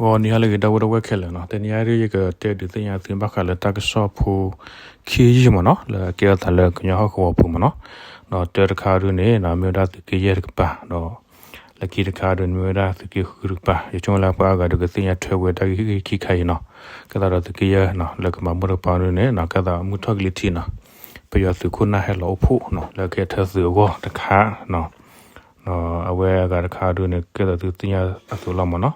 ဂီၤနံၤဟါလၢအဂ့ၤ ဒီပုၢ်ဝဲၢ်ခဲလၢာ်နီၤ, တနံၤအံၤဒ်ယကတဲဒုးသ့ၣ်ညါသုဘၣ်ဃးလၢတၢ်ကစီၣ်ဖိခံယုၢ်မ့ၢ်နီၤ, လၢအကဲထီၣ်သးလၢကညီဟီၣ်ကဝီၤပူၤမ့ၢ်နီၤ, ဒီးတၢတခါဒုန့ၣ် မ့ၢ်ဝဲဒၣ်သုးက့ယဲၢ်တကပၤ, ဒီးလၢခံတခါဒုန့ၣ် မ့ၢ်ဝဲဒၣ်သုးက့ဃုတကပၤ, ယဆိကမိၣ်လၢပှၤအါဂၤဒုးကသ့ၣ်ညါထွဲဝဲတၢ်ဂ့ၢ်ခံခါအံၤနီၤ, ကဲသးဒီးသုးက့ယဲၢ်နီၤ လၢကမၤမိၢ်တကပၤဒုန့ၣ်နီၤ ကဲသးမုၢ်ထီၣ်ကလံၤထံးနီၤ, ပယီၤသုးခိၣ်နၢ်ဟဲလီၤအိၣ်ဖှိၣ်နီၤ လၢကဟဲထၢသုးအဂီၢ်တခါနီၤ ဒီးအဝဲအဂၤတခါဒုန့ၣ် ကဲသးသုသ့ၣ်ညါအသိးလီၤမ့ၢ်နီၤ,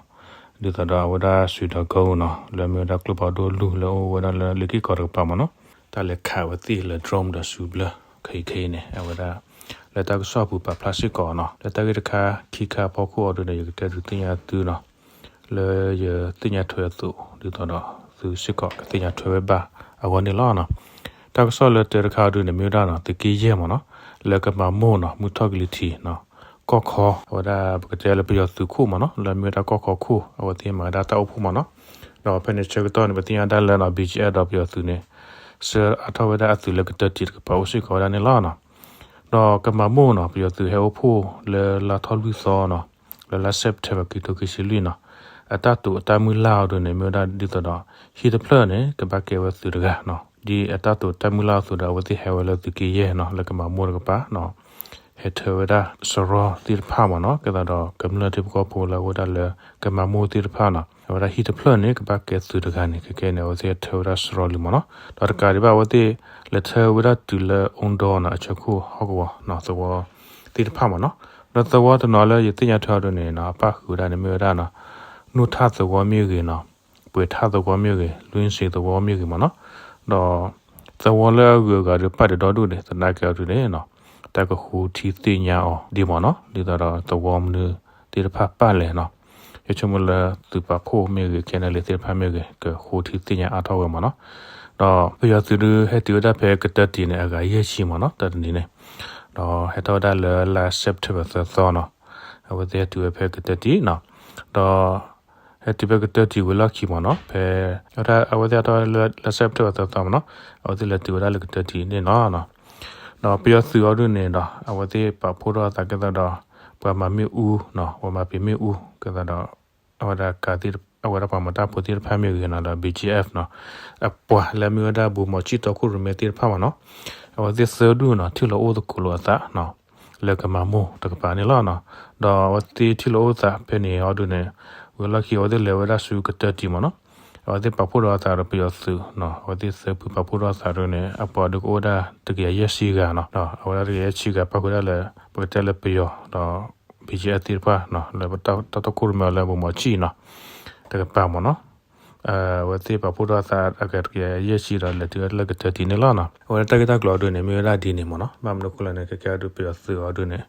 ဒ်သိးဒီးအဝဲဒၣ်စူၤဒီးကီနီၤ လၢမ့ၢ်ဝဲဒၣ်ကျိဖးဒိၣ်လူၢ်လၢအိၣ်ဝဲဒၣ်လၢလ့ၣ်က့ၢ်ကီးတကပၤမ့ၢ်နီၤ, တၢ်လဲၤခးဝဲသ့ၣ်လၢ drone ဒီးစူၤဘျၢ ခဲအံၤခဲအံၤန့ၣ် အဝဲဒၣ် လၢတၢ်ကစီၣ်ပူၤပာ်ဖျါစ့ၢ်ကီးနီၤ, လၢတၢ်ဂ့ၢ်တခါခံခါအဖီခိၣ်အီၤဒုန့ၣ် ယကတဲဒုးသ့ၣ်ညါသုနီၤ လၢယသ့ၣ်ညါထွဲအသိး ဒ်သိးဒီးသုစ့ၢ်ကီးကသ့ၣ်ညါထွဲဝဲဘၣ်အဂီၢ်န့ၣ်လီၤ. တၢ်ကစီၣ်လၢတၢတခါအီၤဒုန့ၣ် မ့ၢ်ဝဲဒၣ်နီၤ သုးက့ယဲၢ်မ့ၢ်နီၤ လၢကမၤမိၢ်နီၤ မုၢ်ထီၣ်ကလံၤထံးနီၤ ကီၢ်ခီ အဝဲဒၣ်ပကတဲလၢပယီၤသုးခိၣ်မ့ၢ်နီၤ လၢမ့ၢ်ဝဲဒၣ်ကီၢ်ခီခိၣ် အဝဲသ့ၣ်မၤဝဲဒၣ်တၢ်အိၣ်ဖှိၣ်မ့ၢ်နီၤ, ဒီးဖဲန့ၣ်ဆၢကတီၢ်န့ၣ် ပသ့ၣ်ညါဒၣ်လၢနီၤ ဘီၣ်ကၠံၣ်အဲၣ် ဒီးပယီၤသုးန့ၣ် ဆှၢအါထီၣ်ဝဲဒၣ်အသုးလၢကတၢၢ်တံၢ်တကပၤအိၣ်စ့ၢ်ကီးဝဲဒၣ်န့ၣ်လီၤ. ဒီးကမၤမိၢ်နီၤ ပယီၤသုးဟဲအိၣ်ဖှိၣ်လၢလါထီၣ်လွံၢ်သီနီၤ လၢလါ September ခံကထိခံဆံလွံၢ်နီၤ, အတၢ်တိာ်အတၢ်မုၢ်လၢ်အီၤဒုန့ၣ် မ့ၢ်ဝဲဒၣ်ဒ်သိးဒီး ဟံၣ်တဖျၢၣ်န့ၣ် ကဘၣ်ကဲဝဲသုးတဂၤနီၤ, ဒ်အတၢ်တိာ်တၢ်မုၢ်လၢ်အသိးဒီး အဝဲသ့ၣ်ဟဲဝဲလၢသုးက့ယဲၢ်နီၤ လၢကမၤမိၢ်တကပၤနီၤ ဟဲထၢဝဲဒၣ်စရီသ့ၣ်တဖၣ်မ့ၢ်နီၤ, ကဲသးဒီးကမျၢၢ်ထံဖိကီၢ်ဖိလၢအအိၣ်ဒၣ်လၢ ကမၤမိၢ်သ့ၣ်တဖၣ်နီၤ, အဝဲဒၣ်ဟံၣ်တဖျၢၣ်န့ၣ် ကဘၣ်ကဲသုးတဂၤန့ၣ် ခဲကဲန့ၣ် အဝဲသ့ၣ်ဟဲထၢဝဲဒၣ်စရီလံမ့ၢ်နီၤ, ဒီးတကးဒံးဘၣ် အဝဲသ့ၣ်လဲၤထၢဝဲဒၣ်တုၤလၢအူဒီနီၤ အဆၢခိၣ်ဟီၣ်ကဝီၤနီၤ သဝီသ့ၣ်တဖၣ်မ့ၢ်နီၤ, ဒီးသဝီတနီၤလၢယသ့ၣ်ညါထွဲအီၤဒုန့ၣ်နီၤ အပၣ်ဃုာ်ဝဲဒၣ်န့ၣ်မ့ၢ်ဝဲဒၣ်နီၤ နိၣ်ထၣ်သဝီမ့ၢ်ဂ့ၤနီၤ ပှဲၤထၣ်သဝီမ့ၢ်ဂ့ၤ လွံၢ်စ့သဝီမ့ၢ်ဂ့ၤမ့ၢ်နီၤ, ဒီးသဝီလၢအဂုၤအဂၤဒုးပၣ်ဒံးဒီဒူၣ်န့ၣ် သနာ်က့အီၤဒုန့ၣ်နီၤ တၢ်ကဃိထံသ့ၣ်ညါအီၤဒ်မ့ၢ်နီၤ ဒ်သိးဒီးသဝီမနုၤသ့ၣ်တဖၣ်ပၣ်လဲၣ်နီၤ, ယဆိကမိၣ်လၢသုးပာ်ဖှိၣ်မ့ၢ်ဂ့ၤ ခဲန့ၣ်လံသ့ၣ်တဖၣ်မ့ၢ်ဂ့ၤ ကဃိထံသ့ၣ်ညါအါထီၣ်ဝဲမ့ၢ်နီၤ, ဒီးပယီၤသုးဒုးဟဲတုၤဝဲဒၣ်ဖဲကတၢၢ်တံၢ်န့ၣ် အဂၤယဲၢ်ဆံမ့ၢ်နီၤ တၢ်တနံၤန့ၣ်, ဒီးဟဲထီၣ်ဝဲဒၣ်လၢလါ September သၢသီနီၤ, အဝဲသ့ၣ်ဟဲတုၤဝဲဖဲကတၢၢ်တံၢ်နီၤ, ဒီး ဟဲတုၤဖဲကတၢၢ်တံၢ်ဝံၤလီၢ်ခံမ့ၢ်နီၤ ဖဲ အဝဲသ့ၣ်ဟဲထီၣ်လၢလါ September သၢသီမ့ၢ်နီၤ, အဝဲသ့ၣ်လဲၤတုၤဝဲဒၣ်လၢကတၢၢ်တံၢ်န့ၣ်လီၤ. ဒီးပယီၤသုးအီၤဒုန့ၣ်ဒီး အဝဲသ့ၣ်ပာ်ဖှိၣ်ထီၣ်အသးကဲသးဒီး ပှၤမၤမ့ၣ်အူနီၤ ပှၤမၤပံာ်မ့ၣ်အူ ကဲသးဒီး အဝဲဒၣ်ကးသ့ၣ် အဝဲဒၣ်ပှၤမၤတၢ်ဖိသ့ၣ်တဖၣ်မ့ၢ်ဂ့ၤနီၤ ဒီး ဘီၣ်ကၠံၣ်အဲၣ်နီၤ အပှၤလၢမ့ၢ်ဝဲဒၣ်ဘူးမီၤစံၣ်တီခိၣ်ရိၣ်မဲသ့ၣ်တဖၣ်မ့ၢ်နီၤ, အဝဲသ့ၣ်သၢဒူၣ်နီၤ ထံၣ်လိာ်အိၣ်သကိးလိာ်အသးနီၤ လၢကမၤမိၢ်တကပၤန့ၣ်လီၤ. ဒီးအဝဲသ့ၣ်ထံၣ်လိာ်အိၣ်သးဖဲန့ၣ်အီၤဒုန့ၣ် ဝံၤလီၢ်ခံအဝဲသ့ၣ်လဲၤဝဲဒၣ်ဆူကတၢၢ်တံၢ်မ့ၢ်နီၤ, အဝဲသ့ၣ်ပာ်ဖှိၣ်ဒီးအသးဒီးပယီၤသုးနီၤ အဝဲသ့ၣ်သၢဖုပာ်ဖှိၣ်ထီၣ်အသးဒုန့ၣ် အပှၤဒုကအိၣ်ဝဲဒၣ်တကယၤယဲၢ်ဆံဂၤနီၤ, ဒီးအဝဲဒၣ်တကယၤယဲၢ်ဆံဂၤ ပၣ်ဃုာ်ဒၣ်လၢ ပကတဲလၢပယီၤဒီး ဘီၣ်ကၠံၣ်အဲၣ်သ့ၣ်တဖၣ်နီၤ လၢပတၢ်တီခိၣ်ရိၣ်မဲအီၤလၢဘူးမီၤစံၣ်နီၤ တကပၤမ့ၢ်နီၤ အဝဲသ့ၣ်ပာ်ဖှိၣ်ထီၣ်အသးအဂၤတကယၤယဲၢ်ဆံဒီး လဲၤတုၤဝဲဒၣ်လၢကတၢၢ်တံၢ်န့ၣ်လီၤနီၤ. အဝဲဒၣ်တၢ်ဂ့ၢ်တၢ်ကျိၤအီၤဒုန့ၣ် မ့ၢ်ဝဲဒၣ်ဒ်န့ၣ်မ့ၢ်နီၤ, ဘၣ်မနုၤအဃိလဲၣ်န့ၣ် ခဲကဲအီၤဒု ပယီၤသုးအီၤဒုန့ၣ်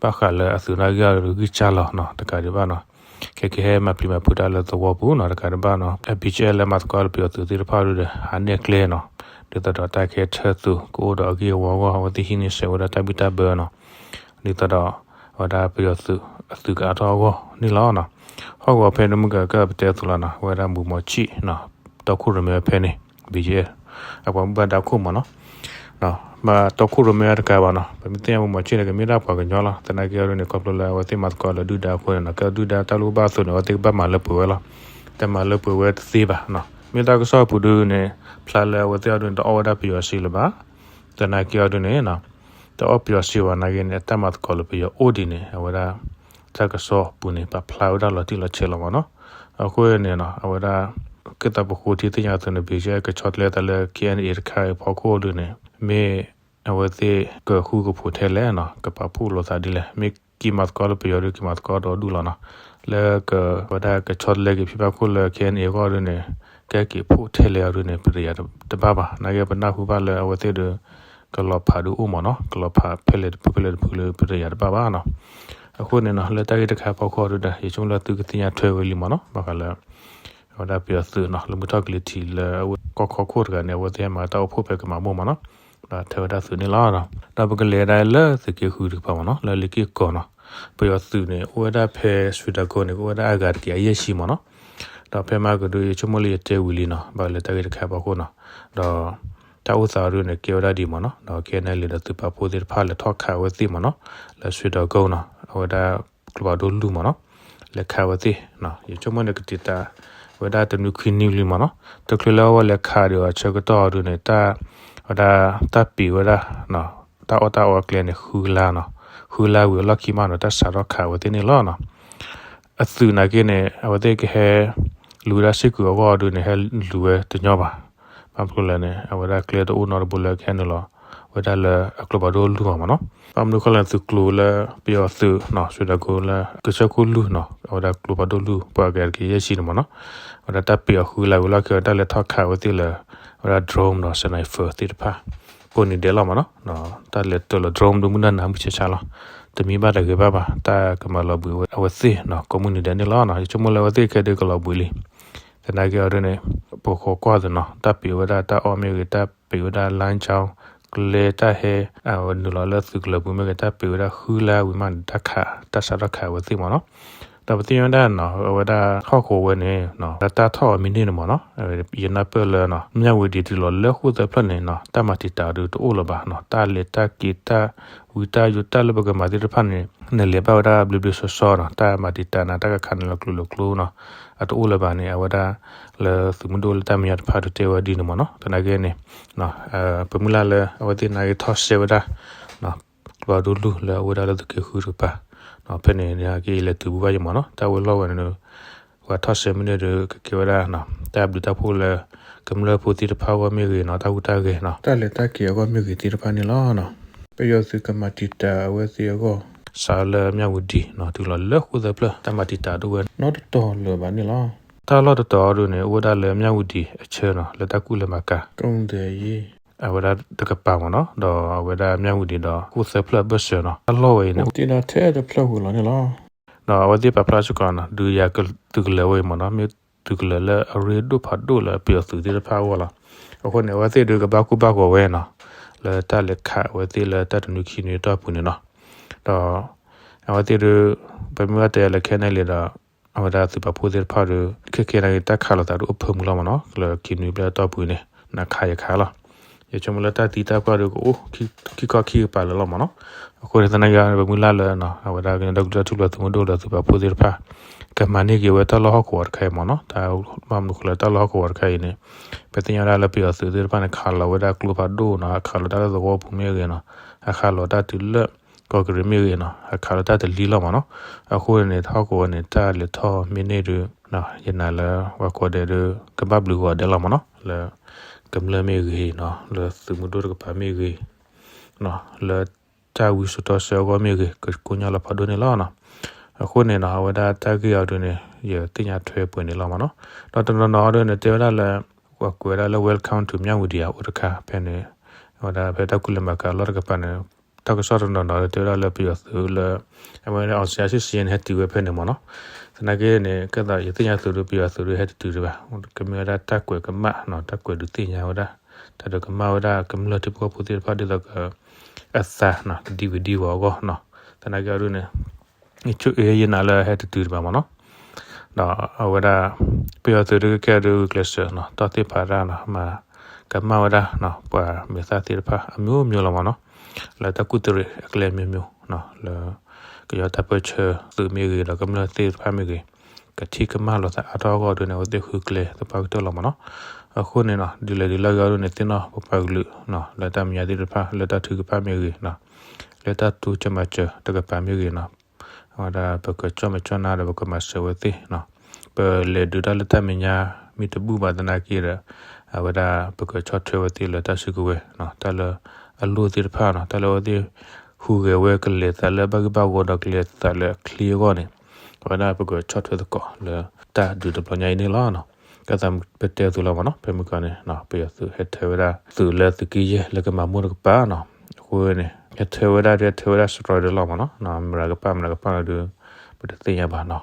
ဘၣ်ဃးလၢအသုးနာ်က့အီၤဒု ဂံၢ်စၢ်လီၤနီၤ တကးဒံးဘၣ်နီၤ, ခဲကဲဟဲမၤပျံၤမၤဖုးတၢ်လၢသဝီပူၤနီၤ တကးဒံးဘၣ်နီၤ ဘီၣ်ကၠံၣ်အဲၣ်လၢမၤသကိးလၢပယီၤသုးသ့ၣ်တဖၣ်ဒုဒီး ဟးနဲၣ်ကျဲနီၤ, ဒ်သိးဒီးတၢ်ကဟဲထၢသုးကအိၣ်ဒီးအဂ့ၢ်အဝီအဂီၢ် အဝဲသ့ၣ်ဟံးန့ၢ်ဆှဲးဝဲဒၣ်တၢ်ဘံၣ်တၢ်ဘၢနီၤ ဒ်သိးဒီး အဝဲဒၣ်ပယီၤသုးအသုးကအါထီၣ်အဂီၢ်န့ၣ်လီၤ. ဟီၣ်ကဝီၤဖဲန့ၣ်မုၢ်ကကၢၢ်ပတဲအသိးလီၤနီၤ, အဝဲဒၣ်ဘူးမီၤစံၣ်နီၤ တီခိၣ်ရိၣ်မဲဖဲန့ၣ် ဘီၣ်ကၠံၣ်အဲၣ် အပှၤဘၣ်ဒါခိၣ်မ့ၢ်နီၤ, ဘၣ်တီခိၣ်ရိၣ်မဲတကးဘၣ်နီၤ, ပမ့ၢ်သ့ၣ်ညါဘူးမီၤစံၣ်န့ၣ် ကမ့ၢ်ဒၣ်ပှၤကညီလီၤ. သနာ်က့အီၤဒုန့ၣ် ခီဖျိလၢအဝဲသ့ၣ်မၤသကိးလၢဒုၣ်ဒါအဃိန့ၣ်နီၤ, ကဲဒုၣ်ဒါတၢ်လိၣ်ဘၣ်အသိးန့ၣ် အဝဲသ့ၣ်ကဘၣ်မၤလၢပှဲၤဝဲလီၤ. တမၤလၢပှဲၤဝဲတသ့ဘၣ်နီၤ, မ့ၢ်တၢ်ကစီၣ်အပူၤဒုန့ၣ် ဖျါလၢအဝဲသ့ၣ်အီၤဒုန့ၣ် တအီၣ်ဝဲဒၣ်ပယီၤစ့လၢၤဘၣ်. သနာ်က့အီၤဒုန့ၣ် တအီၣ်ပယီၤစ့ဘၣ်နာ်က့န့ၣ် အတၢ်မၤသကိးလၢပယီၤအိၣ်ဒ်န့ၣ် အဝဲဒၣ် တၢ်ကစီၣ်ပူၤန့ၣ် ပာ်ဖျါဝဲဒၣ်လီၤတံၢ်လီၤဆဲးလီၤမ့ၢ်နီၤ. အဃိန့ၣ်နီၤ အဝဲဒၣ် ကဲသးပဃိထံသ့ၣ်ညါအသိးန့ၣ် ဘီၣ်ကၠံၣ်အဲၣ်ကဆီတလဲသးလၢ ခ့ၣ်အဲၣ်အံၣ်အ့ၣ် တခါအံၤအဖီခိၣ်ဒုန့ၣ် မ့ၢ်အဝဲသ့ၣ်ကဃူကဖိးထဲလဲၣ်နီၤ, ကပာ်ဖှိၣ်လိာ်သးဒ်လဲၣ်, မ့ၢ်က့ၤမၤသကိးလၢပယီၤဒု က့ၤမၤသကိးဒီဒူၣ်လီၤနီၤ. လၢကဝဲဒၣ်ကဆီတလဲက့ၤဖံးဖးခိၣ်လၢ ခ့ၣ်အဲၣ်အံၣ်အ့ၣ်အဂီၢ်ဒုန့ၣ် ကဲက့ၤဖှိၣ်ထဲလဲၣ်အီၤဒုန့ၣ် ပတယၤတဘၣ်ဘၣ်. နာ်က့ပနၢ်ဟူဘၣ်လၢအဝဲသ့ၣ်ဒု ကလီၤဖးဒုအိၣ်မ့ၢ်နီၤ, ကလီၤဖးဖဲလဲၣ်တဖုဖဲလဲၣ်တဖုလၢပတယၤတဘၣ်ဘၣ်နီၤ. အဃိန့ၣ်နီၤ လၢတၢ်ဂ့ၢ်တခါအဖီခိၣ်ဒုဒီး ယဆိကမိၣ်လၢသုကသ့ၣ်ညါထွဲဝဲလံမ့ၢ်နီၤ, ဘၣ်ဃးလၢ အဝဲဒၣ်ပယီၤသုးနီၤ လၢမုၢ်ထီၣ်ကလံၤထံးလၢအဝဲကီၢ်ခီခိၣ်တဂၤန့ၣ် အဝဲသ့ၣ်ဟဲမၤတၢ်အိၣ်ဖှိၣ်ဖဲကမၤမိၢ်မ့ၢ်နီၤ, ဒီးထၢဝဲဒၣ်သုးန့ၣ်လီၤ. ဒီးပကလဲၤဒၣ်လၢသုးက့ဃုတကပၤမ့ၢ်နီၤ လၢလ့ၣ်က့ၢ်ကီးနီၤ, ပယီၤသုးန့ၣ် အိၣ်ဝဲဒၣ်ဖဲ စွ့ၤဒၤကိန့ၣ် ကအိၣ်ဝဲဒၣ်အဂၤတကယၤယဲၢ်ဆံမ့ၢ်နီၤ. ဒီးဖဲမၤကဒု ယဆိကမိၣ်လၢယတဲဝံၤလံနီၤ ဘၣ်လၢတၢ်ဂ့ၢ်တခါအဖီခိၣ်နီၤ, ဒီး တၢ်အိၣ်သးဒုန့ၣ် ကဲဝဲဒၣ်ဒ်မ့ၢ်နီၤ, ဒီး ခ့ၣ်အဲၣ်အံၣ်အ့ၣ် ဒီးသုးပာ်ဖှိၣ်သ့ၣ်တဖၣ်လဲၤထီၣ်ခးဝဲသ့ၣ်မ့ၢ်နီၤ, လၢစွ့ၤဒၤကိနီၤ အဝဲဒၣ်ကျိဖးဒိၣ်လူၢ်မ့ၢ်နီၤ, လဲၤခးဝဲသ့ၣ်နီၤ. ယဆိကမိၣ်န့ၣ် ကတံာ်တာ်ဝဲဒၣ်တနွံခံနွံလံမ့ၢ်နီၤ. တချုးလၢအဝဲလဲၤခးဒီးအဆၢကတီၢ်အီၤဒုန့ၣ် တၢ် ဝဲဒၣ်တၢ်ပံးဝဲဒၣ် တၢ်အီၣ်တၢ်အီအကျဲန့ၣ် ဃုလါနီၤ. ဃုလါဝံၤအလီၢ်ခံမးနီၤ တၢ်စးထီၣ်ခးဝဲသ့ၣ်န့ၣ်လီၤနီၤ. အသုးနာ်က့န့ၣ် အဝဲသ့ၣ်ကဟဲလူၤဝဲဒၣ်စ့ၢ်ကီးအဂီၢ်ဒုန့ၣ် ဟဲလူၤဝဲတညီဘၣ်. ဘၣ်မနုၤလဲၣ်န့ၣ် အဝဲဒၣ်ကျဲတအိၣ်နီတဘိလၢကဟဲနုာ်လီၤဝဲဒၣ်လၢအကျိဖးဒိၣ်လူၢ်ဘၣ်မ့ၢ်နီၤ. ဘၣ်မနုၤဃိလဲၣ် သုးကျိၤလၢပယီၤသုးနီၤ ဆွ့ၤဒၢကိလၢကစၢၢ်ခိၣ်လူၢ်နီၤ အဝဲဒၣ်ကျိဖးဒိၣ်လူၢ် ပှၤကဲတကယၤယဲၢ်ဆံန့ၣ်မ့ၢ်နီၤ. အဝဲဒၣ်တၢ်ပံးအီၤဃုလါဝံၤလီၢ်ခံ အဝဲဒၣ်လဲၤထီၣ်ခးဝဲသ့ၣ်လၢ အဝဲဒၣ် drone ဒီး sniper သ့ၣ်တဖၣ် ကိးနံၤဒဲးလီၤမ့ၢ်နီၤ. တၢ်လဲၤတၢလီၤ drone ဒုးမုၢ်နၤနၤမုၢ်ဆါဆါလီၤ. တမံဘၣ်တဂ့ၤဘၣ်ဘၣ် တၢ်ကမၤလီၤဘှံးဝဲအဝဲသ့ၣ်နီၤ ကိးမုၢ်နံၤဒဲးန့ၣ်လီၤနီၤ. ယဆိကမိၣ်လၢအဝဲသ့ၣ်ခဲဒုးကလီၤဘှံးလံ. သနာ်က့အီၤဒုန့ၣ် ပဃိကွၢ်သ့ၣ်နီၤ တၢ်ပံးဝဲဒၣ်တၢ်အီၣ်မ့ၢ်ဂ့ၤ တၢ်ပံးဝဲဒၣ် လမ်းကြောင်း ကျဲတၢ်ဟဲ အဝဲနုာ်လီၤလၢသုးကလၢၤပူၤမ့ၢ်ဂ့ၤ တၢ်ပံးဝဲဒၣ်ဃုလါဝံၤမးန့ၣ် တၢ်ခး တၢ်စးထီၣ်ခးဝဲသ့ၣ်မ့ၢ်နီၤ. ဒီးပသ့ၣ်ညါဝဲဒၣ်နီၤ အဝဲဒၣ်ဟီၣ်ကဝီၤဝဲန့ၣ် တၢ်ထီၣ်အီၤမ့ၢ်န့ၢ်န့ၣ်မ့ၢ်နီၤ ယနၢ်ပၢၢ်လၢ မၠၣ်ဝတံၤတုၤလီၤလၢဃိၣ်သၢဖျၢၣ်န့ၣ်နီၤ တၢ်မၤတံာ်တာ်ဒုးတအိၣ်လၢၤဘၣ်နီၤ. တၢ်လဲၤတၢ်က့ၤတၢ်ဝံတၢ်ယိးတၢ်လၢပကမၤသ့ၣ်တဖၣ်န့ၣ် နလဲၤဘၣ်ဝဲဒၣ်ဘျ့ဘျ့ဆှီဆှီနီၤ. တၢ်မၤတံာ်တာ်နၤ တၢ်ကခးနုာ်လီၤကျိၤလၢကျိနီၤ အတအိၣ်လၢၤဘၣ်န့ၣ် အဝဲဒၣ်လၢသုးမုၢ်ဒိၣ်လၢတၢ်မဲာ်ညါတဖၣ်ဒုးတဲဝဲဒ်န့ၣ်မ့ၢ်နီၤ. သနာ်က့န့ၣ် ပမုၢ်လၢ်လၢအဝဲသ့ၣ်နာ်က့ထီၣ်စဲဝဲဒၣ် ကျိဖးဒိၣ်လူၢ်လၢအအိၣ်ဝဲဒၣ်လၢသုးက့ဃုတကပၤ ဖဲန့ၣ်နာ်က့ယလဲၤတုၤဘူဘၣ်ယမ့ၢ်နီၤ. တၢ်ဝဲလီၢ်ဝဲန့ၣ် ပှၤထီၣ်စဲမ့ၢ်န့ၢ်ဒီး ကကဲဝဲဒၣ် တၢ်ဘျုးတၢ်ဖှိၣ်လၢ ကမျၢၢ်ဖိသ့ၣ်တဖၣ်အဂီၢ်မ့ၢ်ဂ့ၤနီၤ တၢ်ဟူးတၢ်ဂဲၤနီၤ တၢ်လဲၤတၢ်က့ၤအဂီၢ်မ့ၢ်ဂ့ၤသ့ၣ်တဖၣ်န့ၣ်လီၤ. ပယီၤသုးကမၤတံာ်တာ်အဝဲသ့ၣ်အဂီၢ် စးလၢမၠၣ်ဝတံၤနီၤ တုၤလီၤလၢဃိၣ်သၢဖျၢၣ် တၢ်မၤတံာ်တာ်ဒိၣ်ဝဲနီတတီၤလၢၤဘၣ်န့ၣ်လီၤ. တၢ်လီၢ်တတီၤအီၤဒုန့ၣ် အိၣ်ဝဲဒၣ်လၢမၠၣ်ဝတံၤအဆၢနီၤ လၢတၢ်ကူၣ်လဲၤမၤကၤ အဝဲဒၣ်တကပၤမ့ၢ်နီၤ ဒီးအဝဲဒၣ်မၠၣ်ဝတံၤဒီးဃိၣ်သၢဖျၢၣ်အဘၢၣ်စၢၤနီၤ တၢ်လီၢ်ဝဲအံၤန့ၣ် အိၣ်တ့ၢ်ဒၣ်ထဲတဖျၢၣ်ဃုာ်လီၤန့ၣ်လီၤ. ဒီးအဝဲသ့ၣ်ပာ်ဖျါစ့ၢ်ကီးနီၤ ဒုးယၤသုးကလၢၤဝဲအံၤမ့ၢ်နီၤ မ့ၢ်သုးကလၢၤလၢအရ့ဒိၣ်ဖးဒိၣ်လၢပယီၤသုးသ့ၣ်တဖၣ်အဂီၢ်လီၤ. အဃိန့ၣ် အဝဲသ့ၣ်ဒုးကဘၣ်ကိၢ်ဘၣ်ဂီၤဝဲနီၤ လၢတၢ်လဲၤခးအဝဲသ့ၣ်လၢတၢ်တနွံခံနွံအတီၢ်ပူၤန့ၣ်နီၤ. ဒီး အဝဲသ့ၣ်ဒုး ပမ့ၢ်ဘၣ်တဲလၢခဲန့ၣ်လံဒီး အဝဲဒၣ်သုးပာ်ဖှိၣ်သ့ၣ်တဖၣ်ဒီး ခဲခဲနာ်က့ တၢ်ခးလိာ်သးဒုးအိၣ်ဖၢမုၢ်လီၤမ့ၢ်နီၤ လၢခံနွံဘျဲၣ်အတီၢ်ပူၤန့ၣ် နခးယခးလီၤ. ယဆိကမိၣ်လၢတၢ်သံတၢ်ပှၢ်ဒုးကအိၣ်ခံခီခံကပၤလၢာ်လီၤမ့ၢ်နီၤ. အဃိန့ၣ်သနာ်က့ ပမုၢ်လၢ်လၢ အဝဲဒၣ်ကညီဒီကလုာ်တၢ်ထူၣ်ဖျဲးသုးမုၢ်ဒိၣ်လၢသုးပာ်ဖှိၣ်သ့ၣ်တဖၣ် ကမၤန့ၢ်က့ၤဝဲတၢ်လီၢ်ဟီၣ်ကဝီၤတခါအံၤမ့ၢ်နီၤ. တၢ်ဘၣ်မနုၤဃိလၢတၢ်လီၢ်ဟီၣ်ကဝီၤတခါအံၤန့ၣ် ပသ့ၣ်ညါဝဲဒၣ်လၢပယီၤသုးသ့ၣ်တဖၣ်န့ၣ် ခးလီၤဝဲဒၣ်ကျိဖးဒိၣ်နီၤ အခးလီၤတၢ်လၢသဝီပူၤမ့ၢ်ဂ့ၤနီၤ အခးလီၤတၢ်တုၤလၢ ကီၢ်ကရံၣ်မ့ၢ်ဂ့ၤနီၤ အခးလီၤတၢ်တလံလီၤမ့ၢ်နီၤ. အဃိန့ၣ် ဟီၣ်ကဝီၤန့ၣ် တၢ်လဲၤထီၣ်မ့ၢ်န့ၢ်ဒုး ယနာ်လၢပှၤကိးဂၤဒဲးဒုး ကဘၣ်ဘျုးဂီၤဒဲးလီၤမ့ၢ်နီၤ လၢကမျၢၢ်မ့ၢ်ဂ့ၤနီၤ လၢသုးမုၢ်ဒိၣ်တကပၤမ့ၢ်ဂ့ၤ လၢတၢ်ဝံစိာ်တီဆှၢအဂီၢ်မ့ၢ်ဂ့ၤ ကကိညါလီၤဖးဒိၣ်န့ၣ်လီၤနီၤ. အဃိန့ၣ်နီၤ အဝဲဒၣ်တၢ်ဂ့ၢ်အီၤဒုးန့ၣ် ယသ့ၣ်ညါထွဲပှဲၤန့ၣ်လီၤမ့ၢ်နီၤ. ဒီးတနီၤနီၤအီၤဒုးန့ၣ် တဲဝဲဒၣ်လၢ ပှၤကွဲးဝဲဒၣ်လၢ Welcome to မၠၣ်ဝတံၤ အအိၣ်တခါဖဲန့ၣ် အဝဲဒၣ်ဖဲတၢ်ကူၣ်လဲၤမၤကၤအလီၢ်တကပၤန့ၣ် တၢ်ကစီၣ်တနီၤနီၤတဲဝဲဒၣ်လၢပယီၤသုးလၢ အဝဲဒၣ် အောင်ဇေယျ စ့ၣ်စ့ၣ်န့ၣ် ဟဲတုၤဝဲဖဲန့ၣ်မ့ၢ်နီၤ. သနာ်က့န့ၣ် ကဲသိးယသ့ၣ်ညါသုးဒုး ပယီၤသုးဒုးဟဲတတုၤဒံးဘၣ်. ကမ့ၢ်ဝဲဒၣ်တၢ်ကွဲးကမၣ်နီၤ တၢ်ကွဲးဒုးသ့ၣ်ညါဝဲဒၣ် တၢ်ဒုးကမၣ်ဝဲဒၣ်ကမျၢၢ်ထံဖိကီၢ်ဖိသ့ၣ်တဖၣ်ဒ်သိးက အသးနီၤ တဒံဝံၤဒံဝီၤအဂီၢ်နီၤ. သနာ်က့အီၤဒုးန့ၣ် ယဆိၣ်အၢယနာ်လၢဟဲတတုၤဒံးဘၣ်မ့ၢ်နီၤ. ဒီးအဝဲဒၣ် ပယီၤသုးဒုးကဲဒုးဂုာ်ကျဲးစၢးနီၤ တီၢ်သ့ၣ်ဖးဒၣ်နီၤ မၤကမၣ်ဝဲဒၣ်နီၤ ပှၤမဲာ်သၣ်သ့ၣ်တဖၣ် အမျိုးမျိုးလီၤမ့ၢ်နီၤ လၢတၢ်ကူၣ်တရံးအကျဲ မျိုးမျိုးနီၤ လၢ ကညီတၢ်ပၢၢ်ဆၢသုးမ့ၢ်ဂ့ၤ ဒီးကမျၢၢ်သ့ၣ်တဖၣ်မ့ၢ်ဂ့ၤ ကထံၣ်ကမၣ်လိာ်သးအါထီၣ်အဂီၢ်ဒုးန့ၣ် အဝဲသ့ၣ်ဃုကျဲသပှၢ်ကတၢၢ်လီၤမ့ၢ်နီၤ. အဃိန့ၣ်နီၤ ဒ်လဲၣ်ဒ်လဲၣ်ဂ့ၤအီၤဒုးန့ၣ် သ့ၣ်နီၣ်ပပှၤကလုာ်နီၤ လၢတၢ်မဲာ်ညါသ့ၣ်တဖၣ် လၢတၢ်ထုကဖၣ်မ့ၢ်ဂ့ၤနီၤ လၢတၢ်တိစၢၤမၤစၢၤတကပၤမ့ၢ်ဂ့ၤနီၤ အဝဲဒၣ်ပကကၠီၣ်မဲာ်ကၠီၣ်နါဒီးပကမၤစၢၤဝဲသ့ၣ်နီၤ ပလဲၤဒုးတၢ်လၢတၢ်မဲာ်ညါ မ့ၢ်တဘူၣ်ဘၣ်သနာ်က့ဒီး အဝဲဒၣ်ပကဆီၣ်ထွဲဝဲသ့ၣ်လၢတၢ်စုကဝဲၤနီၤ တၢ်လၢအလိၣ်သ့ၣ်တဖၣ်နီၤ တၢ်လၢအဝဲသ့ၣ်ဟူးဂဲၤဝဲကလဲၤသးလၢဘၣ်ဂ့ၢ်ဘၣ်ဝီဒီးကလဲၤသးလၢအချ့အဂီၢ်န့ၣ် အဝဲဒၣ်ပကဆီၣ်ထွဲသကိးလၢတၢ်ဒုးတဘျီညါအံၤန့ၣ်လီၤ. ကဲသးပတဲအသိးလီၤမ့ၢ်နီၤ ဖဲမုၢ်ဂီၤန့ၣ် ပယီၤသုးဟဲထၢဝဲဒၣ်သုးလၢသုးက့ယဲၢ်လၢကမၤမိၢ်တကပၤနီၤ အဃိန့ၣ် ဟဲထၢဝဲဒၣ်ဒုး ဟဲထၢဝဲဒၣ်စရီဒုးလီၤမ့ၢ်နီၤ မတၤကပၤမတၤကပၤလီၤဒုး ပတသ့ၣ်ညါဘၣ်နီၤ.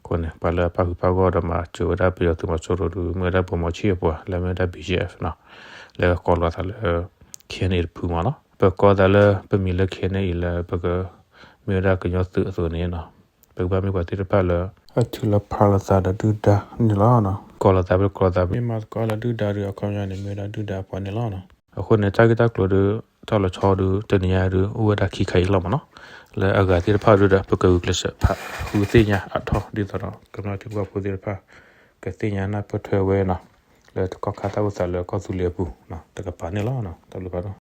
အဃိန့ၣ် ပှၤလၢအပာ်ဃုာ်ပာ်ဂီၢ်ဒီးမၤစၢၤဝဲဒၣ်ပယီၤသုးမီၤစိရိၤဒုး မ့ၢ်ဝဲဒၣ်ဗိုလ်မှူးကြီးအပှၤ လၢမ့ၢ်ဝဲဒၣ် ဘီၣ်ကၠံၣ်အ့ၣ်အ့ၣ်နီၤ လၢကိးလီၤသးလၢ ခဲအံၤတဖုမ့ၢ်နီၤ ပကိးသးလၢပမံၤလၢခဲအံၤလၢပက မ့ၢ်ဝဲဒၣ်ကညီသုးအသိးန့ၣ်နီၤ ပကဘၣ်မ့ၢ်ပှၤသ့ၣ်တဖၣ်လၢ အထုးလီၤဖးလိာ်သးဒီးဒုၣ်ဒါန့ၣ်လီၤ. ကိးလီၤသး ပကိးလီၤသး မ့ၢ်မၤသကိးလၢဒုၣ်ဒါဒီး အခီပညီန့ၣ် မ့ၢ်ဝဲဒၣ်ဒုၣ်ဒါအပှၤန့ၣ်လီၤ. အဃိန့ၣ် တၢ်ဂ့ၢ်တၢ်ကျိၤဒီး တၢ်လီၤဆီဒုး တနံၤညါဒုး အိၣ်ဝဲဒၣ်ခံခါအံၤလီၤမ့ၢ်နီၤ. လၢအဂၤသ့ၣ်တဖၣ်ဒုးဒီး ပကဂုာ်ကျဲးစၢးဖးဃုသ့ၣ်ညါအါထီၣ် ဒ်သိးဒီး ကမျၢၢ်ထံဖိကီၢ်ဖိသ့ၣ်တဖၣ် ကသ့ၣ်ညါနၢ်ပၢၢ်ထွဲဝဲနီၤ, လၢတကီၢ်ခါတၢ်အိၣ်သးလၢကီၢ်သူလ့ၤအပူၤ တကပၤန့ၣ်လီၤ. တၢ်ဘျုးဖးဒိၣ်.